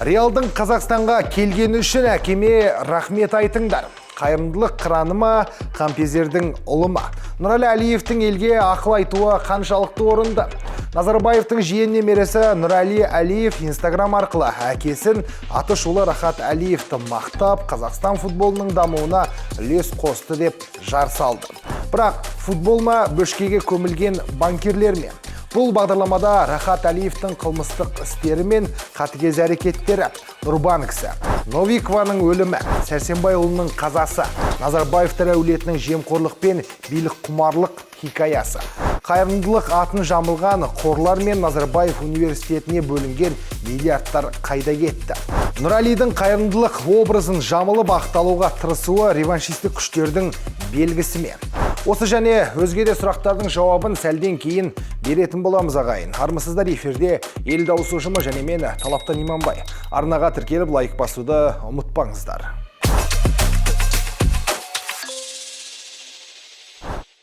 Реалдың Қазақстанға келгені үшін әкеме рахмет айтыңдар. Қайырымдылық қыраны ма, қанпезердің ұлы ма? Нұрәлі Әлиевтің елге ақыл айтуы қаншалықты орынды? Назарбаевтың жиен немересі Нұрәли Әлиев Инстаграм арқылы әкесін аты шулы Рахат Әлиевті мақтап, Қазақстан футболының дамуына үлес қосты деп жар салды. Бірақ футбол ма, бөшкеге көмілген банкирлер ме? Бұл бағдарламада Рахат Әлиевтің қылмыстық істері мен қатыгез әрекеттері, Нұрбан ісі, Новикованың өлімі, Сәрсенбайұлының қазасы, Назарбаевтар әулетінің жемқорлық пен билік құмарлық хикаясы, қайырымдылық атын жамылған қорлар мен Назарбаев университетіне бөлінген миллиардтар қайда кетті? Нұралидің қайырымдылық образын жамылып ақталуға тырысуы реваншистік күштердің белгісі ме? Осы және өзге де сұрақтардың жауабын сәлден кейін беретін боламыз, ағайын. Армысыздар, эфирде Ел дауысы ұжымы және мен, Талаптан Иманбай. Арнаға тіркеліп, лайк басуды ұмытпаңыздар.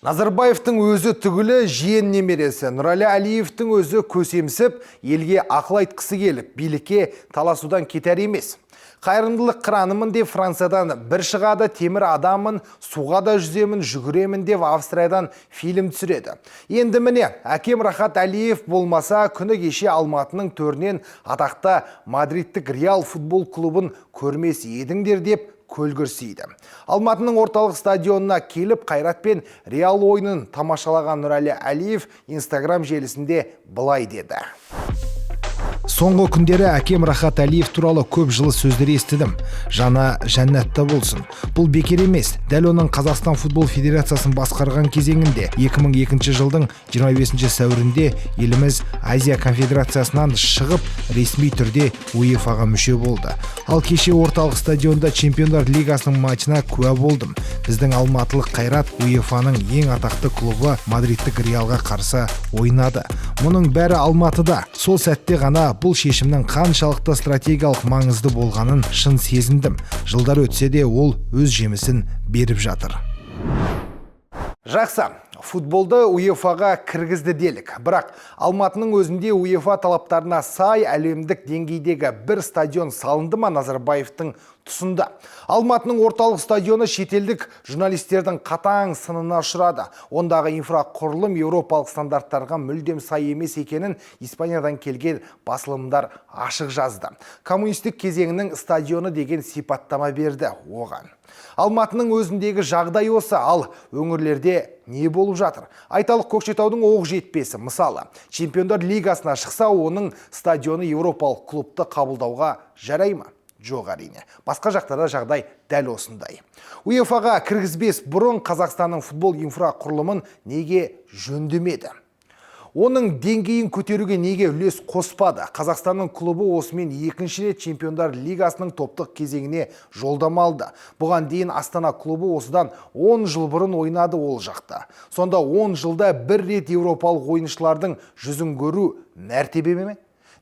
Назарбаевтың өзі түгілі жиен немересі Нұрәлі Әлиевтің өзі көсемсіп, елге ақыл айтқысы келіп, билікке таласудан кетер емес. Қайырымдылық қыранымын деп Франциядан бір шығады, темір адаммын, суға да жүземін, жүгіремін деп Австриядан фильм түсіреді. Енді міне, әкем Рахат Әлиев болмаса, күні кеше Алматының төрінен атақты мадридтік Реал футбол клубын көрмес едіңдер деп көлгірсейді. Алматының орталық стадионына келіп, Қайрат пен Реал ойынын тамашалаған Нұрәлі Әлиев Инстаграм желісінде былай деді. Соңғы күндері әкем Рахат Әлиев туралы көп жылы сөздер естідім. Жаны жәннатта болсын. Бұл бекер емес. Дәл оның Қазақстан футбол федерациясын басқарған кезеңінде 2002 жылдың 25 сәуірінде еліміз Азия конфедерациясынан шығып, ресми түрде УЕФА-ға мүше болды. Ал кеше орталық стадионда Чемпиондар лигасының матчына куә болдым. Біздің алматылық Қайрат УЕФА-ның ең атақты клубы мадридтік Реалға қарсы ойнады. Мұның бәрі Алматыда. Сол сәтте ғана бұл шешімнің қаншалықты стратегиялық маңызды болғанын шын сезіндім. Жылдар өтсе де ол өз жемісін беріп жатыр. Жақсы, футболды УЕФА-ға кіргізді делік. Бірақ Алматының өзінде УЕФА талаптарына сай әлемдік деңгейдегі бір стадион салынды ма Назарбаевтың тұсында? Алматының орталық стадионы шетелдік журналистердің қатаң сынына ұшырады. Ондағы инфрақұрылым еуропалық стандарттарға мүлдем сай емес екенін Испаниядан келген басылымдар ашық жазды. Коммунистік кезеңнің стадионы деген сипаттама берді оған. Алматының өзіндегі жағдай осы, ал өңірлерде не болып жатыр? Айталық, Көкшетаудың оқ жетпесі, мысалы, Чемпиондар лигасына шықса, оның стадионы еуропалық клубты қабылдауға жарай ма? Жоқ, әрине. Басқа жақтарда жағдай дәл осындай. УЕФА-ға кіргізбес бұрын Қазақстанның футбол инфрақұрылымын неге жөндемеді? Оның деңгейін көтеруге неге үлес қоспады? Қазақстанның клубы осымен екінші рет Чемпиондар лигасының топтық кезеңіне жолдама алды. Бұған дейін Астана клубы осыдан 10 жыл бұрын ойнады ол жақта. Сонда 10 жылда бір рет еуропалық ойыншылардың жүзін көру мәртебе ме?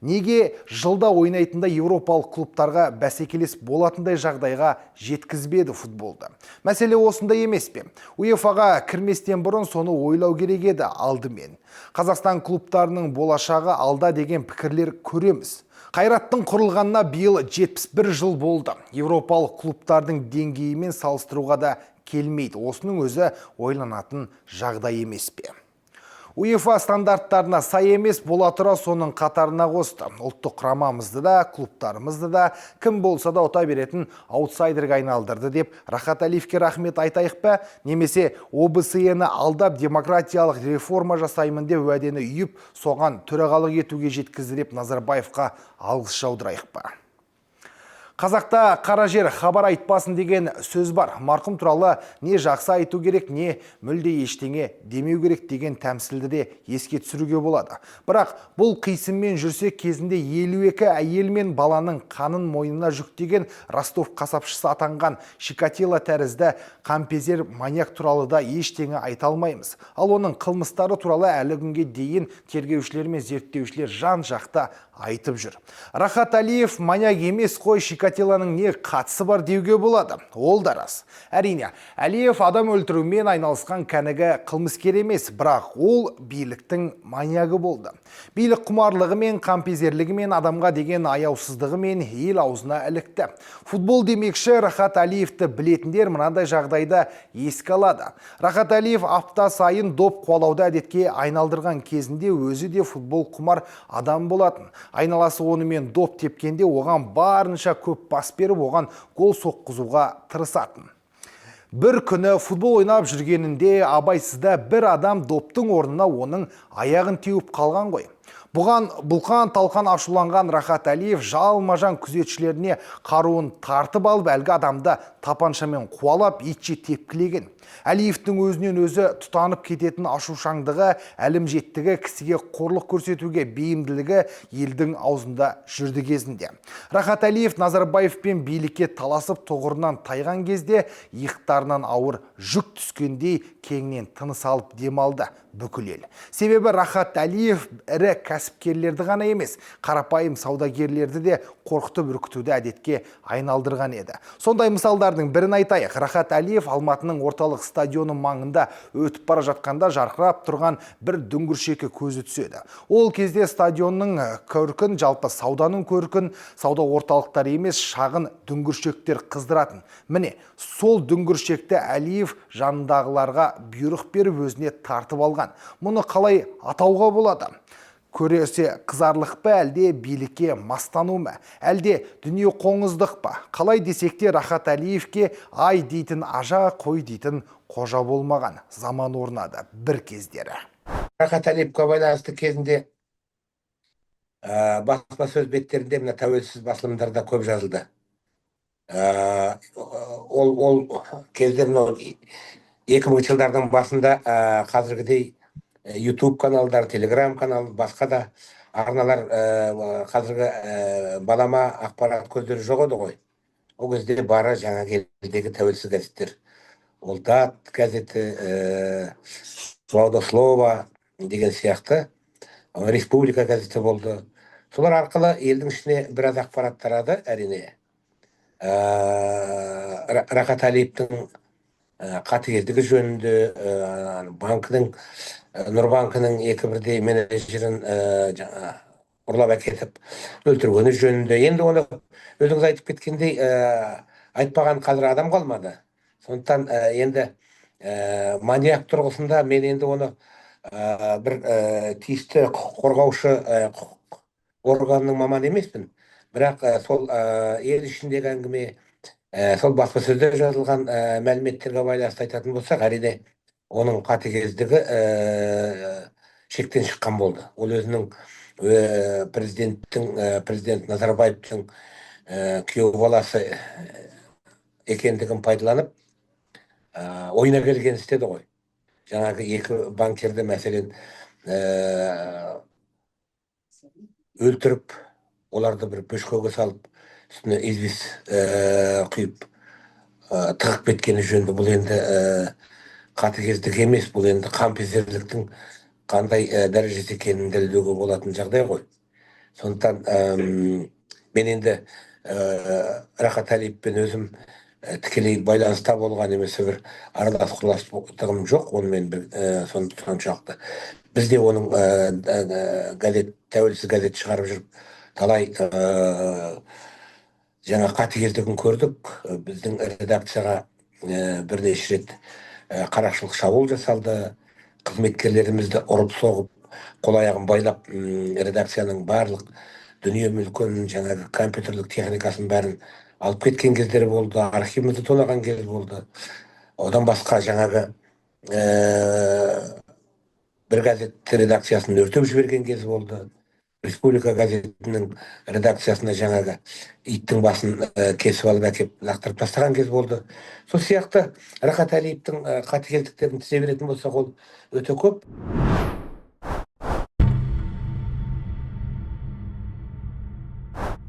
Неге жылда ойнайтындай еуропалық клубтарға бәсекелес болатындай жағдайға жеткізбеді футболды? Мәселе осында емес пе? УЕФА-ға кірместен бұрын соны ойлау керек еді алдымен. Қазақстан клубтарының болашағы алда деген пікірлер көреміз. Қайраттың құрылғанына биыл 71 жыл болды. Еуропалық клубтардың деңгейімен салыстыруға да келмейді. Осының өзі ойланатын жағдай емес пе? УЕФА стандарттарына сай емес бола тұра соның қатарына қосты. Ұлттық құрамамызды да, клубтарымызды да кім болса да ұта беретін аутсайдерге айналдырды деп Рахат Әлиевке рахмет айтайық па? Немесе ОБСЕ-ні алдап демократиялық реформа жасаймын деп уәдені үйіп, соған төрағалық етуге жеткізді деп Назарбаевқа алғыс жаудырайық па? Қазақта қара жер хабар айтпасын деген сөз бар. Марқұм туралы не жақсы айту керек, не мүлде ештеңе демеу керек деген тәмсілді де еске түсіруге болады. Бірақ бұл қисынмен жүрсе, кезінде 52 әйел мен баланың қанын мойнына жүктеген Ростов қасапшысы атанған Чикатило тәрізді қанпезер маньяк туралы да ештеңе айта алмаймыз. Ал оның қылмыстары туралы әлі күнге дейін тергеушілер мен зерттеушілер жан-жақты айтып жүр. Рахат Әлиев маньяк емес қой, Чикатилоның не қатысы бар деуге болады. Ол да рас. Әрине, Әлиев адам өлтірумен айналысқан кәнігі қылмыскер емес, бірақ ол биліктің маньягы болды. Билік құмарлығымен, қанпезерлігімен, адамға деген аяусыздығымен ел аузына ілікті. Футбол демекші, Рахат Әлиевті білетіндер мынандай жағдайды еске алады. Рахат Әлиев апта сайын доп қуалауды әдетке айналдырған кезінде өзі де футбол құмар адам болатын. Айналасы онымен доп тепкенде оған барынша көп пас беріп, оған гол соққызуға тырысатын. Бір күні футбол ойнап жүргенінде абайсызда бір адам доптың орнына оның аяғын теуіп қалған ғой. Бұған бұлқан талқан ашуланған Рахат Әлиев жалма-жан күзетшілеріне қаруын тартып алып, әлгі адамды тапаншамен қуалап, итше тепкілеген. Әлиевтің өзінен өзі тұтанып кететін ашушаңдығы, әлімжеттігі, кісіге қорлық көрсетуге бейімділігі елдің аузында жүрді кезінде. Рахат Әлиев Назарбаевпен билікке таласып тұғырынан тайған кезде иықтарынан ауыр жүк түскендей кеңінен тыныс алып демалды бүкіл ел. Себебі Рахат Әлиев ірі кәсіпкерлерді ғана емес, қарапайым саудагерлерді де қорқытып үркітуді әдетке айналдырған еді. Сондай мысалдардың бірін айтайық. Рахат Әлиев Алматының орталық стадионы маңында өтіп бара жатқанда жарқырап тұрған бір дүңгіршекке көзі түседі. Ол кезде стадионның көркін, жалпы сауданың көркін, сауда орталықтары емес, шағын дүңгіршектер қыздыратын. Міне, сол дүңгіршекті Әлиев жанындағыларға бұйрық беріп өзіне тартып алған. Мұны қалай атауға болады? Көресе қызарлық па, әлде билікке мастану ма, әлде дүние қоңыздық па? Қалай десек те, Рахат Әлиевке ай дейтін ажа, қой дейтін қожа болмаған заман орнады бір кездері. Рахат Әлиевке байланысты кезінде баспасөз беттерінде, мына тәуелсіз басылымдарда көп жазылды. Ол кезде, мынау 2000 жылдардың басында, қазіргідей YouTube каналдар, Телеграм канал, басқа да арналар, қазіргі балама ақпарат көздері жоқ еді ғой. Ол кезде бары жаңа елдегі тәуелсіз газеттер. Ол «Дат» газеті, «Свобода слова» деген сияқты, «Республика» газеті болды. Солар арқылы елдің ішіне біраз ақпарат тарады, әрине. Рахат Әлиевтің қатыгездігі жөнінде, банкінің, Нұрбанкінің екі бірдей менеджерін ұрлап әкетіп өлтіргені жөнінде. Енді оны өзіңіз айтып кеткендей, айтпаған қазір адам қалмады. Сондықтан енді маньяк тұрғысында мен енді оны бір тиісті құқық қорғаушы құқық органының маманы емеспін. Бірақ сол ел ішіндегі әңгіме, сол баспасөзде жазылған мәліметтерге байланысты айтатын болсақ, әрине, оның қатыгездігі шектен шыққан болды. Ол өзінің президенттің, президент Назарбаевтың күйеу баласы екендігін пайдаланып, ойына келгенін істеді ғой. Жаңағы екі банкирді, мәселен, өлтіріп, оларды бір бөшкеге салып, үстіне известь құйып, тығып кеткені жөнінде. Бұл енді қатыгездік емес, бұл енді қанпезерліктің қандай дәрежесі екенін дәлелдеуге болатын жағдай ғой. Сондықтан мен енді Рахат Әлиевпен өзім тікелей байланыста болған немесе бір аралас құраластығым жоқ онымен бір соншалықты. Біз де оның газет, тәуелсіз газет шығарып жүріп, талай жаңа қатыгездігін көрдік. Біздің редакцияға бірнеше рет қарақшылық шабуыл жасалды. Қызметкерлерімізді ұрып соғып, қол аяғын байлап, редакцияның барлық дүние мүлкін, жаңағы компьютерлік техникасын бәрін алып кеткен кездері болды, архивімізді тонаған кез болды. Одан басқа жаңағы бір газет редакциясын өртеп жіберген кез болды. «Республика» газетінің редакциясына жаңағы иттің басын кесіп алып әкеп лақтырып тастаған кез болды. Сол сияқты Рахат Әлиевтің қатыгездіктерін тізе беретін болсақ, ол өте көп.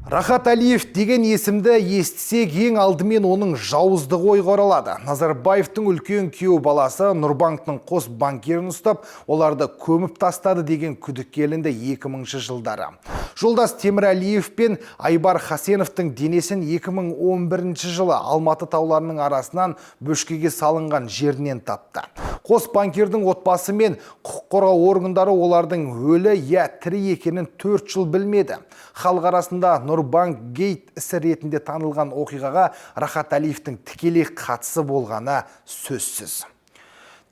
Рахат Әлиев деген есімді естісек, ең алдымен оның жауыздығы ойға оралады. Назарбаевтың үлкен күйеу баласы Нұрбанктың қос банкирін ұстап, оларды көміп тастады деген күдікке ілінді 2000 жылдары. Жолдас Темірәлиев пен Айбар Хасеновтың денесін 2011 жылы Алматы тауларының арасынан бөшкеге салынған жерінен тапты. Қос банкирдің отбасы мен құқық қорғау органдары олардың өлі я тірі екенін 4 жыл білмеді. Халық арасында Нұрбанк гейт ісі ретінде танылған оқиғаға Рахат Әлиевтің тікелей қатысы болғаны сөзсіз.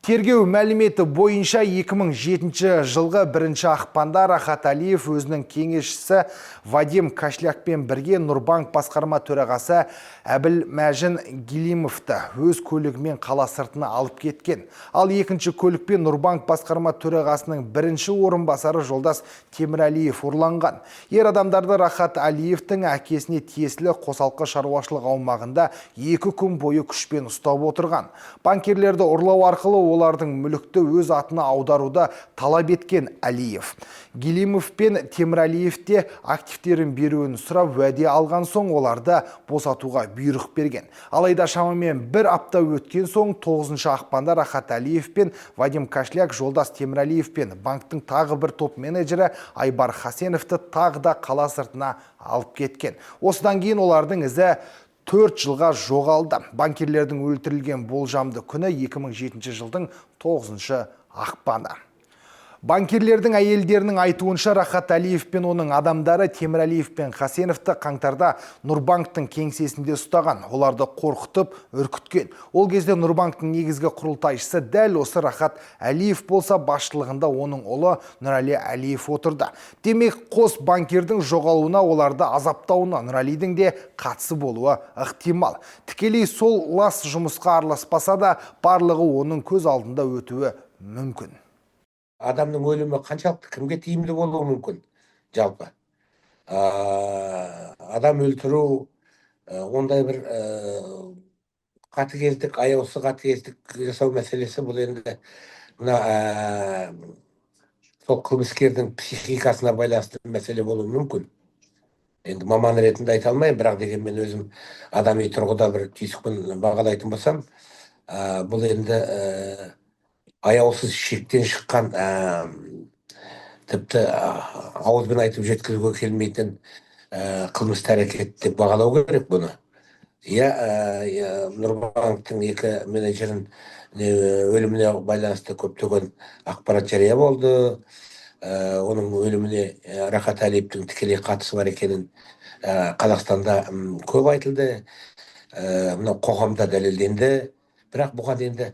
Тергеу мәліметі бойынша 2007 жылғы 1 ақпанда Рахат Әлиев өзінің кеңесшісі Вадим Кашлякпен бірге Нұрбанк басқарма төрағасы Әбілмәжін Гилимовты өз көлігімен қала сыртына алып кеткен. Ал екінші көлікпен Нұрбанк басқарма төрағасының бірінші орынбасары Жолдас Темірәлиев ұрланған. Ер адамдарды Рахат Әлиевтің әкесіне тиесілі қосалқы шаруашылық аумағында 2 күн бойы күшпен ұстап отырған. Банкирлерді ұрлау арқылы олардың мүлікті өз атына аударуды талап еткен Әлиев. Гилимов пен Темірәлиев те активтерін беруін сұрап уәде алған соң оларды босатуға бұйрық берген. Алайда шамамен бір апта өткен соң 9 ақпанда Рахат Әлиев пен Вадим Кашляк Жолдас Темірәлиев пен банктың тағы бір топ менеджері Айбар Хасеновті тағы да қала сыртына алып кеткен. Осыдан кейін олардың ізі 4 жылға жоғалды. Банкирлердің өлтірілген болжамды күні 2007 жылдың 9 ақпаны. Банкирлердің әйелдерінің айтуынша, Рахат Әлиев пен оның адамдары Темірәлиев пен Хасеновті қаңтарда Нұрбанктың кеңсесінде ұстаған. Оларды қорқытып, үркіткен. Ол кезде Нұрбанктың негізгі құрылтайшысы дәл осы Рахат Әлиев болса, басшылығында оның ұлы Нұрәли Әлиев отырды. Демек, қос банкирдің жоғалуына, оларды азаптауына Нұрәлидің де қатысы болуы ықтимал. Тікелей сол лас жұмысқа араласпаса да, барлығы оның көз алдында өтуі мүмкін. Адамның өлімі қаншалықты кімге тиімді болуы мүмкін? Жалпы адам өлтіру, ондай бір қатыгездік, аяусыз қатыгездік жасау мәселесі, бұл енді мына сол қылмыскердің психикасына байланысты мәселе болуы мүмкін. Енді маман ретінде айта алмаймын, бірақ дегенмен өзім адами тұрғыда бір түйсікпен бағалайтын болсам, бұл енді аяусыз, шектен шыққан, тіпті ауызбен айтып жеткізуге келмейтін қылмысты әрекет деп бағалау керек бұны. Иә, Нұрбанктың екі менеджерін өліміне байланысты көптеген ақпарат жария болды. Оның өліміне Рахат Әлиевтің тікелей қатысы бар екенін Қазақстанда көп айтылды. Мынау қоғамда дәлелденді. Бірақ бұған енді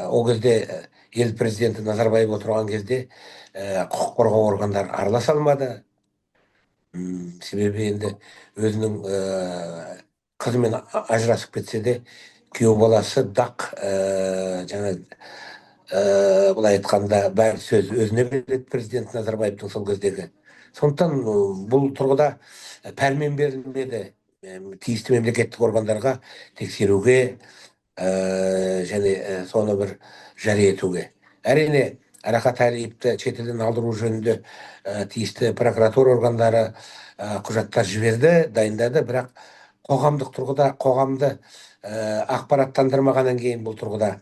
ол кезде ел президенті Назарбаев отырған кезде құқық қорғау органдары араласа алмады. Себебі енді өзінің қызымен ажырасып кетсе де, күйеу баласы дақ, жаңа былай айтқанда, бәрі сөз өзіне береді президент Назарбаевтың сол кездегі. Сондықтан бұл тұрғыда пәрмен берілмеді тиісті мемлекеттік органдарға тексеруге және соны бір жария етуге. Әрине, Рахат Әлиевті шетелден алдыру жөнінде тиісті прокуратура органдары құжаттар жіберді, дайындады, бірақ қоғамдық тұрғыда қоғамды ақпараттандырмағаннан кейін бұл тұрғыда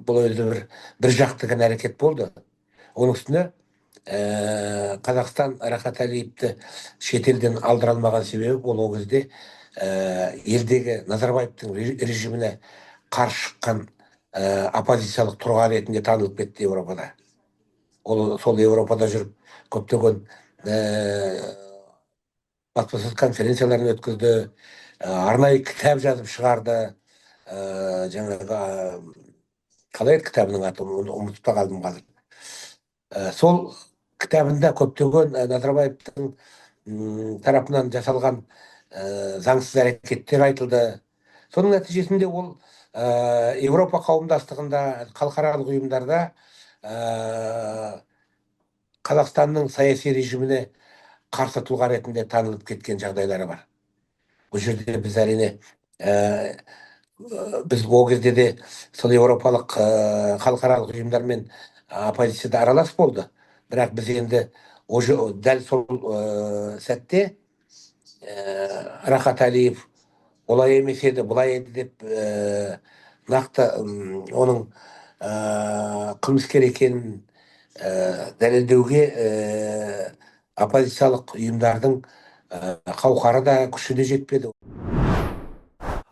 бұл өзі бір жақты ғана әрекет болды. Оның үстіне Қазақстан Рахат Әлиевті шетелден алдыра алмаған себебі ол кезде елдегі Назарбаевтың режиміне қарсы шыққан оппозициялық тұлға ретінде танылып кетті Еуропада. Ол сол Еуропада жүріп көптеген баспасөз конференцияларын өткізді, арнайы кітап жазып шығарды. Жаңағы қалай еді кітабының аты, ұмытып та қалдым қазір. Сол кітабында көптеген Назарбаевтың тарапынан жасалған заңсыз әрекеттер айтылды. Соның нәтижесінде ол Еуропа қауымдастығында, халықаралық ұйымдарда Қазақстанның саяси режиміне қарсы тұлға ретінде танылып кеткен жағдайлары бар. Бұл жерде біз, әрине, біз ол кезде де сол еуропалық, халықаралық ұйымдармен оппозицияда аралас болды. Бірақ біз енді Уже дәл сол сәтте Рахат Әлиев олай емес еді, былай еді деп нақты оның қылмыскер екенін дәлелдеуге оппозициялық ұйымдардың қауқары да, күші де жетпеді.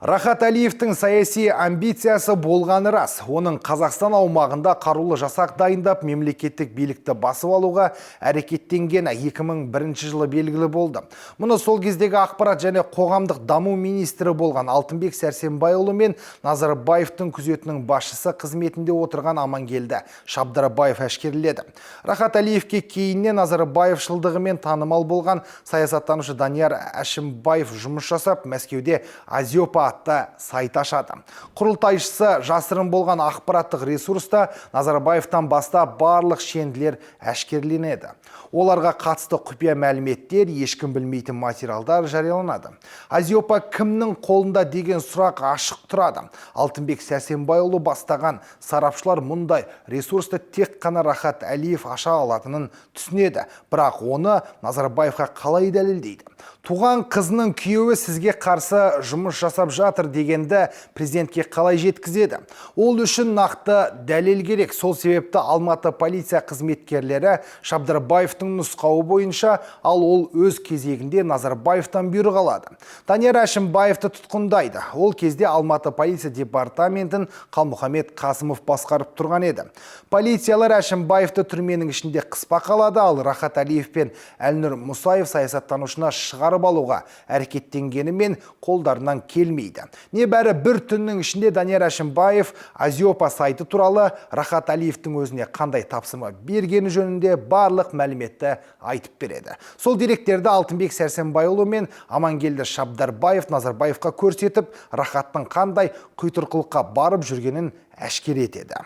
Рахат Әлиевтің саяси амбициясы болғаны рас. Оның Қазақстан аумағында қарулы жасақ дайындап, мемлекеттік билікті басып алуға әрекеттенгені 2001 жылы белгілі болды. Мұны сол кездегі ақпарат және қоғамдық даму министрі болған Алтынбек Сәрсенбайұлы мен Назарбаевтың күзетінің басшысы қызметінде отырған Амангелді Шабдарбаев әшкереледі. Рахат Әлиевке кейіннен Назарбаевшылдығымен танымал болған саясаттанушы Данияр Әшімбаев жұмыс жасап, Мәскеуде Азиопа атты сайт ашады. Құрылтайшысы жасырын болған ақпараттық ресурста Назарбаевтан бастап барлық шенділер әшкереленеді. Оларға қатысты құпия мәліметтер, ешкім білмейтін материалдар жарияланады. Азиопа кімнің қолында деген сұрақ ашық тұрады. Алтынбек Сәрсенбайұлы бастаған сарапшылар мұндай ресурсты тек қана Рахат Әлиев аша алатынын түсінеді. Бірақ оны Назарбаевқа қалай дәлелдейді? Туған қызының күйеуі сізге қарсы жұмыс жасап жатыр дегенді президентке қалай жеткізеді? Ол үшін нақты дәлел керек. Сол себепті Алматы полиция қызметкерлері Шабдарбаевтың нұсқауы бойынша, ал ол өз кезегінде Назарбаевтан бұйрық алады. Данияр Әшімбаевты тұтқындайды. Ол кезде Алматы полиция департаментін Қалмұхамед Қасымов басқарып тұрған еді. Полициялар Әшімбаевты түрменің ішінде қыспаққа алады, ал Рахат Әлиев пен Әлнұр Мұсаев саясаттанушыны шығарып алуға әрекеттенгенімен қолдарынан келмейді. Небәрі бір түннің ішінде Данияр Әшімбаев Азиопа сайты туралы, Рахат Әлиевтің өзіне қандай тапсырма бергені жөнінде барлық мәліметті айтып береді. Сол деректерді Алтынбек Сәрсенбайұлы мен Амангелді Шабдарбаев Назарбаевқа көрсетіп, Рахаттың қандай құйтырқылыққа барып жүргенін әшкере етеді.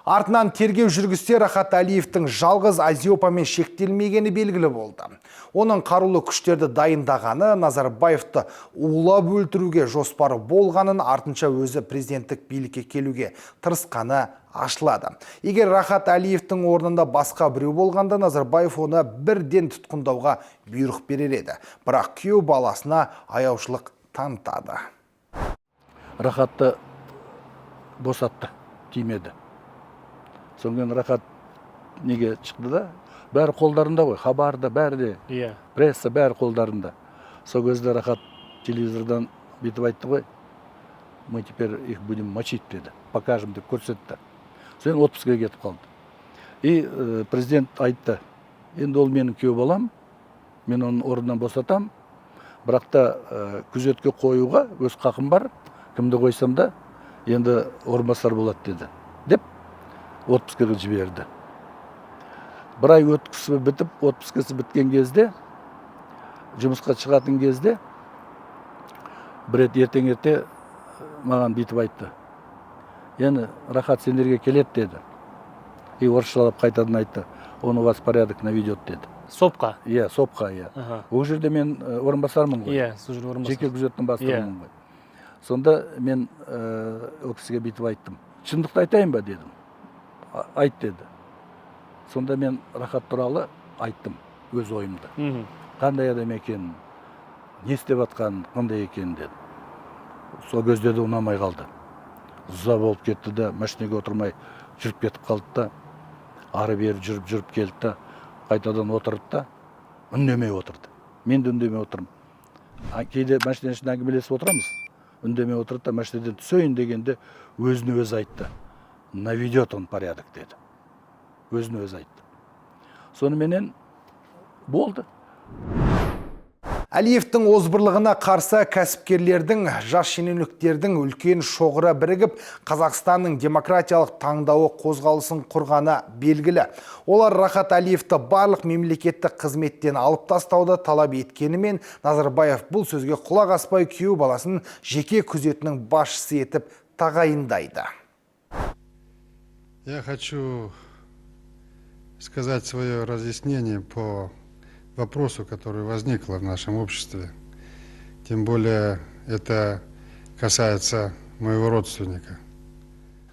Артынан тергеу жүргізсе, Рахат Әлиевтің жалғыз Азиопамен шектелмегені белгілі болды. Оның қарулы күштерді дайындағаны, Назарбаевты улап өлтіруге жоспары болғанын, артынша өзі президенттік билікке келуге тырысқаны ашылады. Егер Рахат Әлиевтің орнында басқа біреу болғанда, Назарбаев оны бірден тұтқындауға бұйрық берер еді. Бірақ күйеу баласына аяушылық танытады. Рахатты босатты, тимеді. Содан кейін Рахат неге шықты да, бәрі қолдарында ғой, хабар да, бәрі де, пресса, бәрі қолдарында. Сол кезде Рахат телевизордан бүйтіп айтты ғой: «Мы теперь их будем мочить», — деді, «покажем» деп көрсетті. Содан отпускіге кетіп қалды. И президент айтты: «Енді ол менің күйеу балам, мен оның орнынан босатам, бірақ та күзетке қоюға өз хақым бар, кімді қойсам да, енді орынбасар болады», — деді деп отпускіге жіберді. Бір ай өткісі бітіп, отпускісі біткен кезде, жұмысқа шығатын кезде, бір рет ертең ерте маған бүйтіп айтты: «Енді Рахат сендерге келеді», — деді. И орысшалап қайтадан айтты: «Он у вас порядок наведет», — деді. СОПқа? Иә, СОПқа, иә. Ол жерде мен орынбасармын ғой. Иә, сол жерде орынбасар. Жеке күзеттің бастығымын ғой. Сонда мен ол кісіге бүйтіп айттым: «Шындықты айтайын ба?» — дедім. «Айт», — деді. Сонда мен Рахат туралы айттым өз ойымды, қандай адам екенін, не істеп жатқанын, қандай екенін дедім. Сол кезде де ұнамай қалды, ыза болып кетті да, машинеге отырмай жүріп кетіп қалды да, ары бері жүріп жүріп келді да, қайтадан отырды да, үндемей отырды. Мен де үндемей отырмын. А кейде машина ішінде әңгімелесіп отырамыз. Үндемей отырды да, машинадан түсейін дегенде өзіне өзі айтты: «Наведет он порядок», — деді. Өзіне өзі айтты. Соныменен болды. Әлиевтің озбырлығына қарсы кәсіпкерлердің, жас шенеуніктердің үлкен шоғыры бірігіп, Қазақстанның демократиялық таңдауы қозғалысын құрғаны белгілі. Олар Рахат Әлиевті барлық мемлекеттік қызметтен алып тастауды талап еткенімен, Назарбаев бұл сөзге құлақ аспай, күйеу баласын жеке күзетінің басшысы етіп тағайындайды. Я хочу сказать свое разъяснение по вопросу, который возникло в нашем обществе. Тем более это касается моего родственника.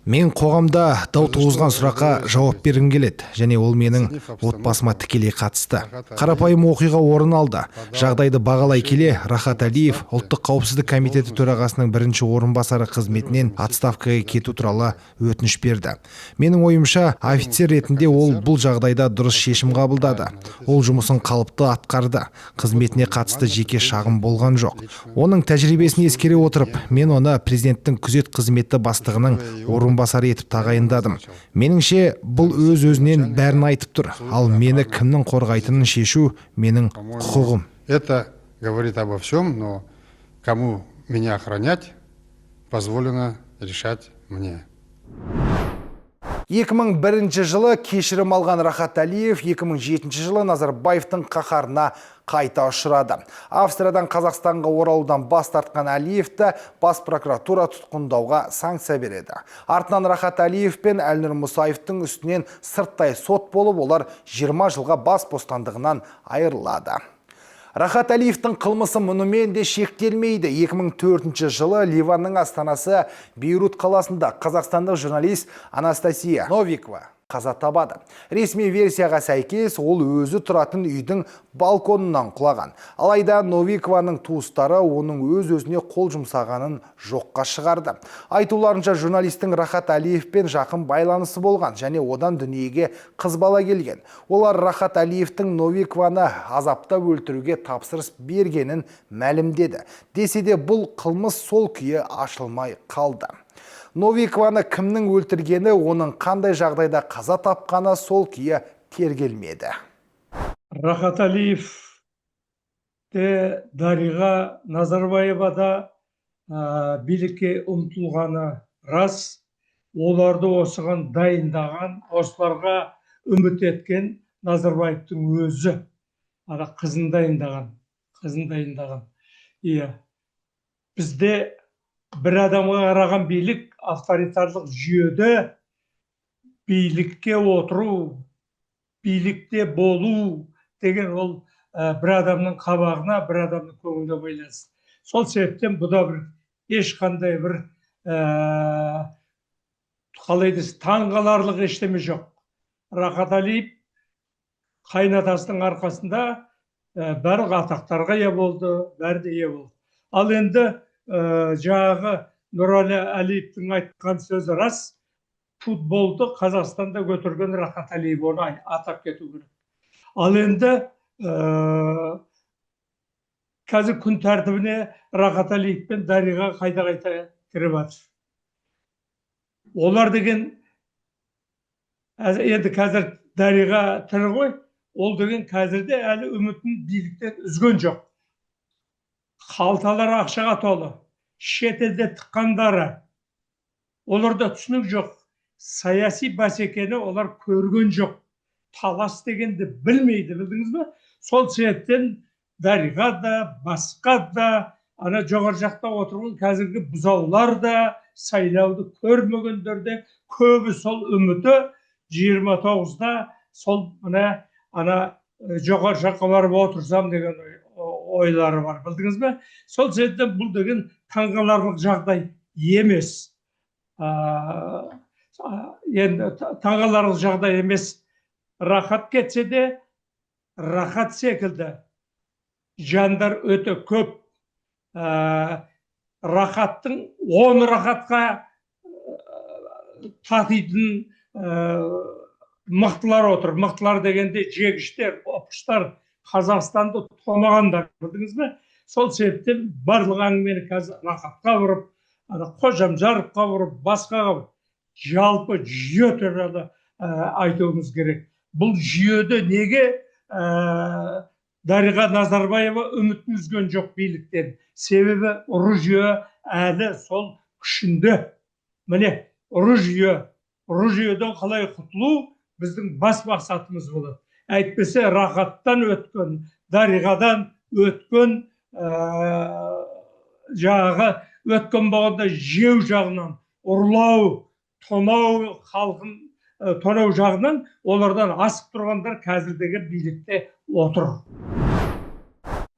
Мен қоғамда дау туғызған сұраққа жауап бергім келеді және ол менің отбасыма тікелей қатысты. Қарапайым оқиға орын алды. Жағдайды бағалай келе, Рахат Әлиев Ұлттық қауіпсіздік комитеті төрағасының бірінші орынбасары қызметінен отставкаға кету туралы өтініш берді. Менің ойымша, офицер ретінде ол бұл жағдайда дұрыс шешім қабылдады. Ол жұмысын қалыпты атқарды. Қызметіне қатысты жеке шағым болған жоқ. Оның тәжірибесін ескере отырып, мен оны президенттің күзет қызметі бастығының орынбасары етіп тағайындадым. Меніңше, бұл өз өзінен бәрін айтып тұр. Ал мені кімнің қорғайтынын шешу менің По-моему, құқығым. это говорит обо всем, но кому меня охранять, позволено решать мне. 2001 жылы кешірім алған Рахат Әлиев 2007 жылы Назарбаевтың қаһарына қайта ұшырады. Австриядан Қазақстанға оралудан бас тартқан Әлиевті бас прокуратура тұтқындауға санкция береді. Артынан Рахат Әлиев пен Әлнұр Мұсаевтың үстінен сырттай сот болып, олар 20 жылға бас бостандығынан айырылады. Рахат Әлиевтің қылмысы мұнымен де шектелмейді. 2004 жылы Ливанның астанасы Бейрут қаласында қазақстандық журналист Анастасия Новикова қаза табады. Ресми версияға сәйкес, ол өзі тұратын үйдің балконынан құлаған. Алайда Новикованың туыстары оның өз-өзіне қол жұмсағанын жоққа шығарды. Айтуларынша, журналистің Рахат Әлиевпен жақын байланысы болған және одан дүниеге қыз бала келген. Олар Рахат Әлиевтің Новикованы азаптап өлтіруге тапсырыс бергенін мәлімдеді. Десе де, бұл қылмыс сол күйі ашылмай қалды. Новикованы кімнің өлтіргені, оның қандай жағдайда қаза тапқаны сол күйі тергелмеді. Рахат Әлиев те, Дариға Назарбаева да билікке ұмтылғаны рас. Оларды осыған дайындаған, осыларға үміт еткен Назарбаевтың өзі. Ана қызын дайындаған, қызын дайындаған. Иә, бізде бір адамға қараған билік, авторитарлық жүйеде билікке отыру, билікте болу деген ол бір адамның қабағына, бір адамның көңіліне байланысты. Сол себептен бұда бір ешқандай бір қалай десе, таңғаларлық ештеме жоқ. Рахат Әлиев қайнатасының арқасында барлық атақтарға ие болды, бәрі де ие болды. Ал енді жаңағы Нұрәлі Әлиевтің айтқан сөзі рас: футболды Қазақстанда көтерген Рахат Әлиев, оны атап кету керек. Ал енді қазір күн тәртібіне Рахат Әлиев пен Дариға қайта қайта кіріп жатыр. Олар деген енді қазір Дариға тірі ғой, ол деген қазірде әлі үмітін биліктен үзген жоқ. Қалталары ақшаға толы, шетелде тыққандары, оларда түсінік жоқ. Саяси бәсекені олар көрген жоқ, талас дегенді білмейді, білдіңіз бе? Сол себептен Дариға да, басқа да, ана жоғары жақта отырған қазіргі бұзаулар да, сайлауды көрмегендер де, көбі сол үміті 29-да сол мына ана жоғары жаққа барып отырсам деген ойлары бар, білдіңіз бе? Сол себептен бұл деген таңғаларлық жағдай емес. Енді таңғаларлық жағдай емес. Рахат кетсе де, Рахат секілді жандар өте көп. Рахаттың 10 Рахатқа татитын мықтылар отыр. Мықтылар дегенде жегіштер, опқыштар, Қазақстанды тонағандар, білдіңіз бе? Сол себептен барлық әңгімені қазір Рахатқа бұрып, ана Қожамжаровқа бұрып, басқаға бұрып, жалпы жүйе туралы айтуымыз керек. Бұл жүйеде неге Дариға Назарбаева үмітін үзген жоқ биліктен? Себебі ұры жүйе әлі сол күшінде. Міне, ұры жүйе. Ұры жүйеден қалай құтылу біздің бас мақсатымыз болады. Әйтпесе Рахаттан өткен, Дариғадан өткен, жаңағы өткен болғанда жеу жағынан, ұрлау, тонау, халқын тонау жағынан олардан асып тұрғандар қазірдегі билікте отыр.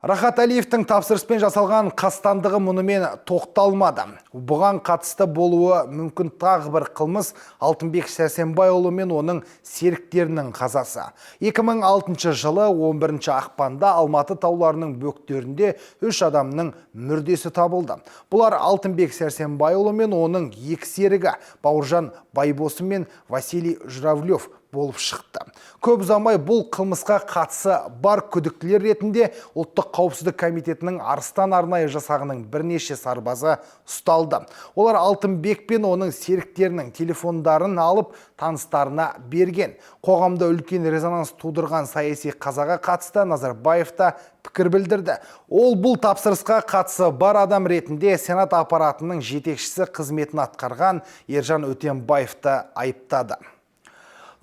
Рахат Әлиевтің тапсырыспен жасалған қастандығы мұнымен тоқталмады. Бұған қатысты болуы мүмкін тағы бір қылмыс – Алтынбек Сәрсенбайұлы мен оның серіктерінің қазасы. 2006 жылы 11 ақпанда Алматы тауларының бөктерінде үш адамның мүрдесі табылды. Бұлар Алтынбек Сәрсенбайұлы мен оның екі серігі Бауыржан Байбосын мен Василий Журавлев болып шықты. Көп ұзамай бұл қылмысқа қатысы бар күдіктілер ретінде Ұлттық қауіпсіздік комитетінің Арыстан арнайы жасағының бірнеше сарбазы ұсталды. Олар Алтынбек пен оның серіктерінің телефондарын алып, таныстарына берген. Қоғамда үлкен резонанс тудырған саяси қазаға қатысты Назарбаев та пікір білдірді. Ол бұл тапсырысқа қатысы бар адам ретінде Сенат аппаратының жетекшісі қызметін атқарған Ержан Өтембаевты айыптады.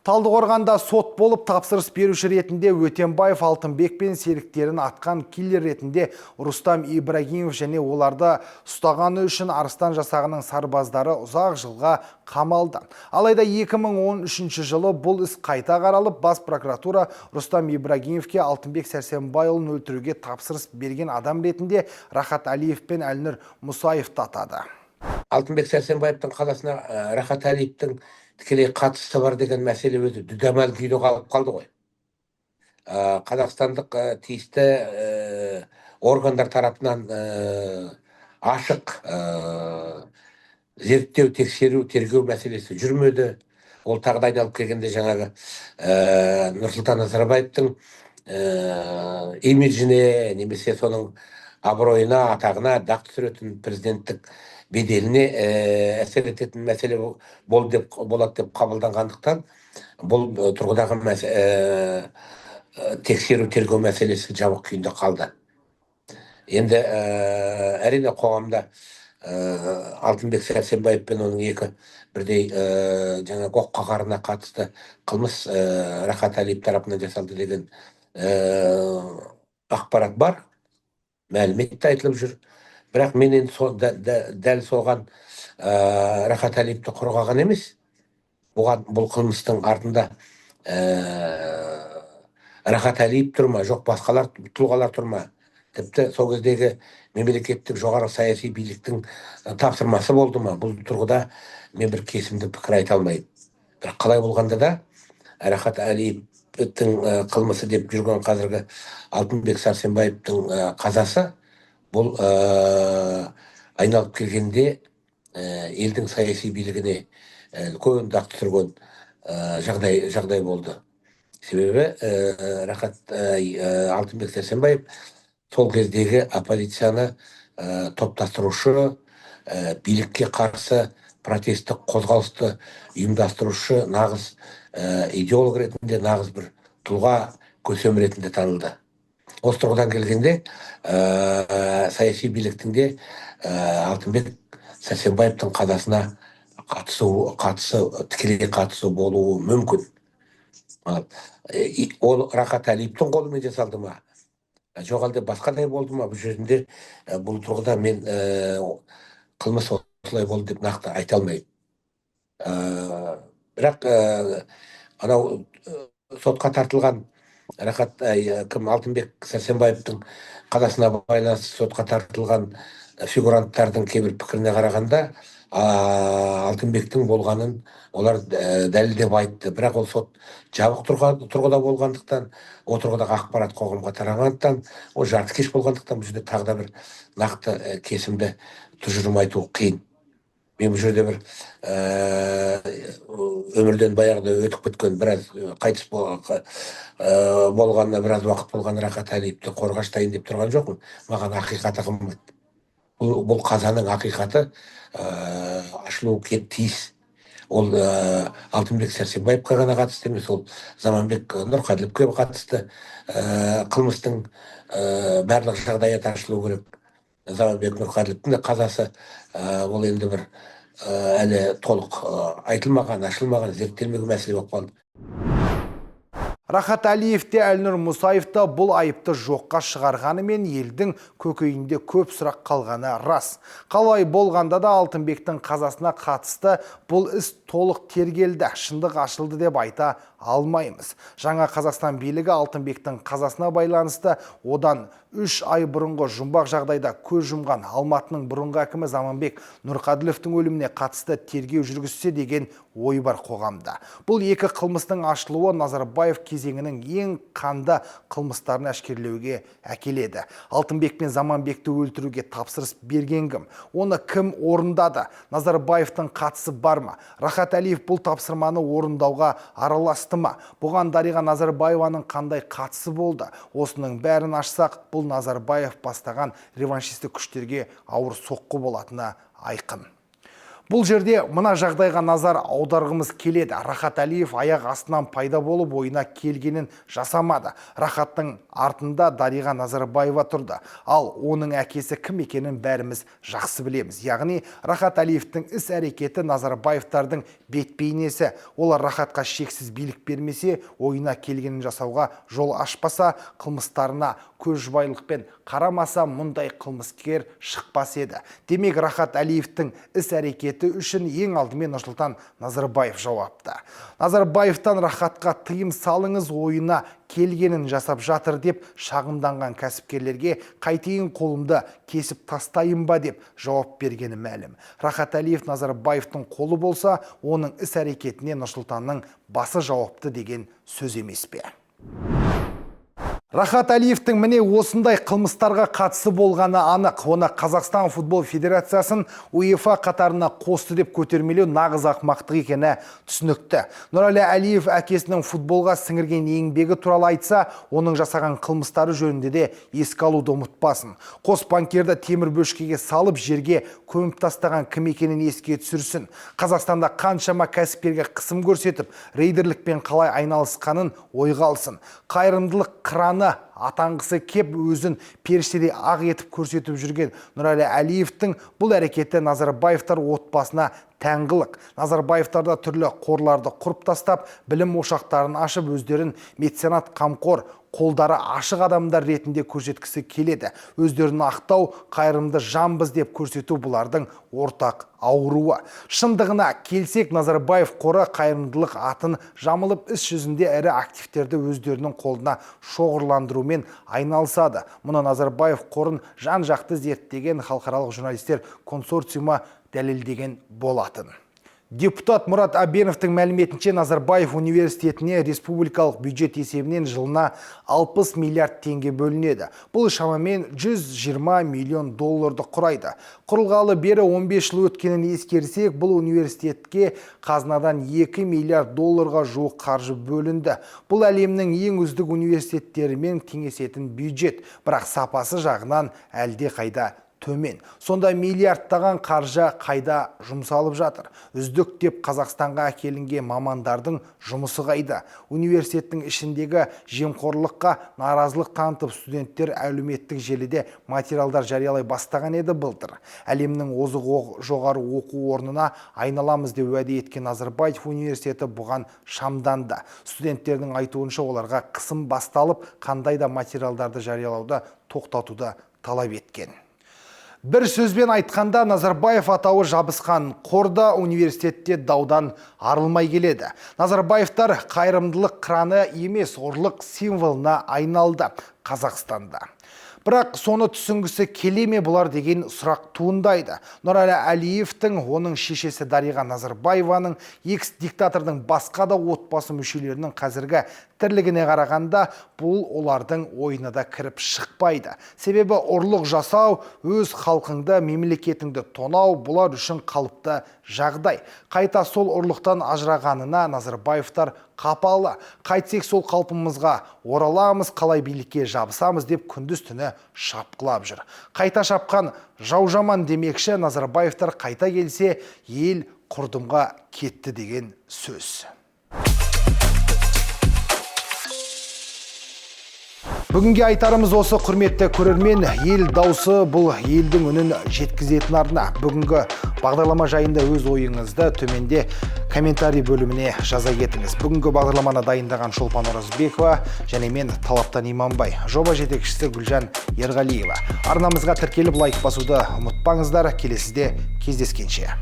Талдықорғанда сот болып, тапсырыс беруші ретінде Өтембаев, Алтынбек пен серіктерін атқан киллер ретінде Рустам Ибрагимов және оларды ұстағаны үшін Арыстан жасағының сарбаздары ұзақ жылға қамалды. Алайда 2013 жылы бұл іс қайта қаралып, бас прокуратура Рустам Ибрагимовке Алтынбек Сәрсенбайұлын өлтіруге тапсырыс берген адам ретінде Рахат Әлиев пен Әлнұр Мұсаевты атады. Алтынбек Сәрсенбаевтың қазасына Рахат Әлиевтің тікелей қатысы бар деген мәселе өзі дүдәмал күйде қалып қалды ғой. Қазақстандық тиісті органдар тарапынан ашық зерттеу, тексеру, тергеу мәселесі жүрмеді. Ол тағы да айналып келгенде жаңағы Нұрсұлтан Назарбаевтың имиджіне немесе соның абыройына, атағына дақ түсіретін, президенттік беделіне әсер ететін мәселе болды деп болады деп қабылданғандықтан, бұл тұрғыдағы тексеру, тергеу мәселесі жабық күйінде қалды. Енді әрине, қоғамда Алтынбек Сәрсенбаев пен оның екі бірдей жаңағы оқ қағарына қатысты қылмыс Рахат Әлиев тарапынан жасалды деген ақпарат бар, мәлімет те айтылып жүр. Бірақ мен енді дәл соған Рахат Әлиевті қорғаған емес, бұған, бұл қылмыстың артында Рахат Әлиев тұр ма, жоқ басқалар, тұлғалар тұр ма, тіпті сол кездегі мемлекеттік жоғары саяси биліктің тапсырмасы болды ма, бұл тұрғыда мен бір кесімді пікір айта алмаймын. Бірақ қалай болғанда да Рахат Әлиевтің қылмысы деп жүрген қазіргі Алтынбек Сәрсенбаевтың қазасы, бұл айналып келгенде елдің саяси билігіне үлкен дақ түсірген жағдай болды. Себебі Рахат Алтынбек Сәрсенбаев сол кездегі оппозицияны топтастырушы, билікке қарсы протесттік қозғалысты ұйымдастырушы нағыз идеолог ретінде, нағыз бір тұлға, көсем ретінде танылды. Осы тұрғыдан келгенде саяси биліктің де Алтынбек Сәрсенбаевтың қазасына қатысы, тікелей қатысы болуы мүмкін. Ол Рахат Әлиевтің қолымен жасалды ма, жоқ әлде басқадай болды ма, бұл жерінде бұл тұрғыда мен қылмыс осылай болды деп нақты айта алмаймын. Бірақ анау сотқа тартылған Рахат кім, Алтынбек Сәрсенбаевтың қазасына байланысты сотқа тартылған фигуранттардың кейбір пікіріне қарағанда, Алтынбектің болғанын олар дәлелдеп айтты. Бірақ ол сот жабық тұрғыда болғандықтан, ол тұрғыдағы ақпарат қоғамға тарамағандықтан, ол жартыкеш болғандықтан, бұл жерде тағы да бір нақты кесімді тұжырым айту қиын. Мен бұл жерде бір өмірден баяғыда өтіп кеткен, біраз қайтыс болғанына біраз уақыт болған Рахат Әлиевті қорғаштайын деп тұрған жоқпын. Маған ақиқаты қымбат. Бұл қазаның ақиқаты ашылуы тиіс. Ол Алтынбек Сәрсенбаевқа ғана қатысты емес, ол Заманбек Нұрқәділовке қатысты қылмыстың барлық жағдаяты ашылу керек. Заманбек Нұрқәділовтің де қазасы ол енді бір әлі толық айтылмаған, ашылмаған, зерттелмеген мәселе болып қалды. Рахат Әлиев те, Әлнұр Мұсаев та бұл айыпты жоққа шығарғанымен, елдің көкейінде көп сұрақ қалғаны рас. Қалай болғанда да Алтынбектің қазасына қатысты бұл іс толық тергелді, шындық ашылды деп айта алмаймыз. Жаңа Қазақстан билігі Алтынбектің қазасына байланысты одан 3 ай бұрынғы жұмбақ жағдайда көз жұмған Алматының бұрынғы әкімі Заманбек Нұрқаділовтің өліміне қатысты тергеу жүргізсе деген ой бар қоғамда. Бұл екі қылмыстың ашылуы Назарбаев кезеңінің ең қанды қылмыстарын әшкерелеуге әкеледі. Алтынбек пен Заманбекті өлтіруге тапсырыс берген кім? Оны кім орындады? Назарбаевтың қатысы бар ма? Рахат Әлиев бұл тапсырманы орындауға араласты ма? Бұған Дариға Назарбаеваның қандай қатысы болды? Осының бәрін ашсақ, бұл Назарбаев бастаған реваншистік күштерге ауыр соққы болатыны айқын. Бұл жерде мына жағдайға назар аударғымыз келеді. Рахат Әлиев аяқ астынан пайда болып ойына келгенін жасамады. Рахаттың артында Дариға Назарбаева тұрды. Ал оның әкесі кім екенін бәріміз жақсы білеміз. Яғни Рахат Әлиевтің іс әрекеті Назарбаевтардың бет-бейнесі. Олар Рахатқа шексіз билік бермесе, ойына келгенін жасауға жол ашпаса, қылмыстарына көзжұмбайлықпен қарамаса, мұндай қылмыскер шықпас еді. Демек, Рахат Әлиевтің іс әрекеті үшін ең алдымен Нұрсұлтан Назарбаев жауапты. Назарбаевтан Рахатқа тыйым салыңыз, ойына келгенін жасап жатыр деп шағымданған кәсіпкерлерге қайтейін, қолымды кесіп тастайын ба деп жауап бергені мәлім. Рахат Әлиев Назарбаевтың қолы болса, оның іс әрекетіне Нұрсұлтанның басы жауапты деген сөз емес пе? Рахат Әлиевтің міне осындай қылмыстарға қатысы болғаны анық. Оны Қазақстан футбол федерациясын УЕФА қатарына қосты деп көтермелеу нағыз ақымақтық екені түсінікті. Нұрәлі Әлиев әкесінің футболға сіңірген еңбегі туралы айтса, оның жасаған қылмыстары жөнінде де еске алуды ұмытпасын. Қос банкирді темір бөшкеге салып жерге көміп тастаған кім екенін еске түсірсін. Қазақстанда қаншама кәсіпкерге қысым көрсетіп, рейдерлікпен қалай айналысқанын ойға алсын. Қайырымдылық қыраны атанғысы кеп өзін періштедей ақ етіп көрсетіп жүрген Нұрәлі Әлиевтің бұл әрекеті Назарбаевтар отбасына тән қылық. Назарбаевтар да түрлі қорларды құрып тастап, білім ошақтарын ашып, өздерін меценат, қамқор, қолдары ашық адамдар ретінде көрсеткісі келеді. Өздерін ақтау, қайырымды жанбыз деп көрсету бұлардың ортақ ауруы. Шындығына келсек, Назарбаев қоры қайырымдылық атын жамылып, іс жүзінде ірі активтерді өздерінің қолына шоғырландырумен айналысады. Мұны Назарбаев қорын жан-жақты зерттеген халықаралық журналистер консорциумы дәлелдеген болатын. Депутат Мұрат Әбеновтің мәліметінше, Назарбаев университетіне республикалық бюджет есебінен жылына 60 миллиард теңге бөлінеді. Бұл шамамен 120 миллион долларды құрайды. Құрылғалы бері 15 жыл өткенін ескерсек, бұл университетке қазынадан 2 миллиард долларға жуық қаржы бөлінді. Бұл әлемнің ең үздік университеттерімен теңесетін бюджет, бірақ сапасы жағынан әлде қайда төмен. Сонда миллиардтаған қаржы қайда жұмсалып жатыр? Үздік деп Қазақстанға әкелінген мамандардың жұмысы қайда? Университеттің ішіндегі жемқорлыққа наразылық танытып, студенттер әлеуметтік желіде материалдар жариялай бастаған еді былтыр. Әлемнің озық жоғары оқу орнына айналамыз деп уәде еткен Назарбаев университеті бұған шамданды. Студенттердің айтуынша, оларға қысым басталып, қандай да материалдарды жариялауды тоқтатуды талап еткен. Бір сөзбен айтқанда, Назарбаев атауы жабысқан қорда университетте даудан арылмай келеді. Назарбаевтар қайырымдылық қыраны емес, ұрлық символына айналды Қазақстанда. Бірақ соны түсінгісі келе ме бұлар деген сұрақ туындайды. Нұрәлі Әлиевтің, оның шешесі Дариға Назарбаеваның, экс-диктатордың басқа да отбасы мүшелерінің қазіргі тірлігіне қарағанда, бұл олардың ойына да кіріп шықпайды. Себебі ұрлық жасау, өз халқыңды, мемлекетіңді тонау бұлар үшін қалыпты жағдай. Қайта сол ұрлықтан ажырағанына Назарбаевтар қапалы. Қайтсек сол қалпымызға ораламыз, қалай билікке жабысамыз деп күндіз түні шапқылап жүр. Қайта шапқан жау жаман демекші, Назарбаевтар қайта келсе, ел құрдымға кетті деген сөз. Бүгінге айтарымыз осы, құрметті көрермен. Ел даусы бұл елдің үнін жеткізетін арна. Бүгінгі бағдарлама жайында өз ойыңызды төменде комментарий бөліміне жаза кетіңіз. Бүгінгі бағдарламаны дайындаған Шолпан Оразбекова және мен Талаптан Иманбай. Жоба жетекшісі Гүлжан Ерғалиева. Арнамызға тіркеліп лайк басуды ұмытпаңыздар. Келесіде кездескенше.